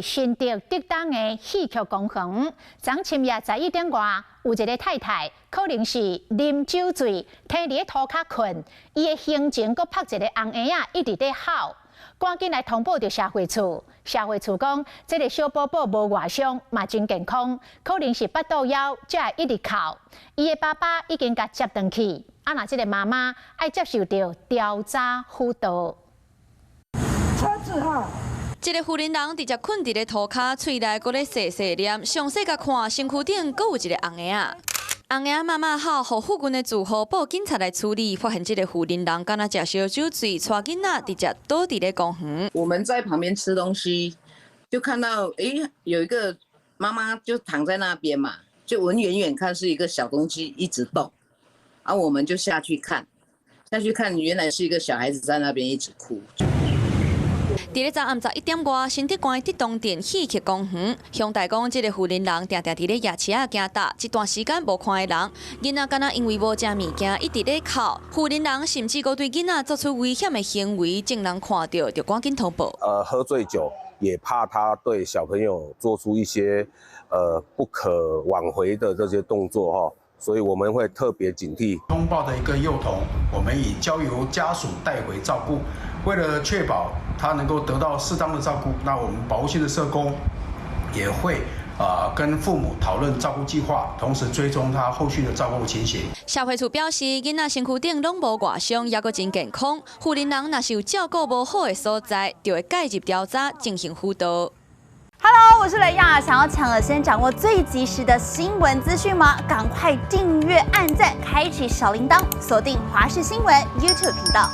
新竹竹東的戲曲公園，昨深夜11點外，有一个太太，可能是啉酒醉，䖙佇咧塗跤睏，伊的胸前閣拍一个紅嬰仔，一直咧哭，趕緊來通報著社會處。社會處講，這个小寶寶無外傷，嘛真健康，可能是腹肚枵，才會一直哭。伊的爸爸已經共接轉去，啊，若這个媽媽愛接受著調查輔導。車子哈。這个婦人人直接睏佇咧塗跤，喙內閣咧細細念，詳細共看，身軀頂閣有一个紅嬰仔。紅嬰仔媽媽哭，予附近的住戶報警察來處理，發現這个婦人人敢若食燒酒醉，帶囡仔直接倒佇咧公園。我們在旁邊吃東西，就看到有一個媽媽就躺在那邊嘛，就聞遠遠看是一個小東西一直動，啊，我們就下去看，下去看原來是一個小孩子在那邊一直哭。佇咧昨暗11點外，新竹縣竹東鎮戲曲公園，鄉代講這个婦人人定定佇咧夜市仔行搭，一段時間無看的人，囡仔敢若因為無食物件，一直咧哭。婦人人甚至閣對囡仔做出危險的行為，眾人看著就趕緊通報。喝醉酒也怕他對小朋友做出一些不可挽回的這些動作哈，所以我們會特別警惕。通報的一個幼童，我們已交由家屬帶回照顧。為了確保他能夠得到適當的照顧，那我們保護性的社工也會跟父母討論照顧計劃，同時追蹤他後續的照顧情形。社會處表示，囡仔身軀頂攏無外傷，猶閣真健康。婦人人若是有照顧無好的所在，就會介入調查進行輔導。 Hello，我是雷亞，想要搶先掌握最及時的新聞資訊嗎？趕快訂閱、按讚、開啟小鈴鐺，鎖定華視新聞 YouTube 頻道。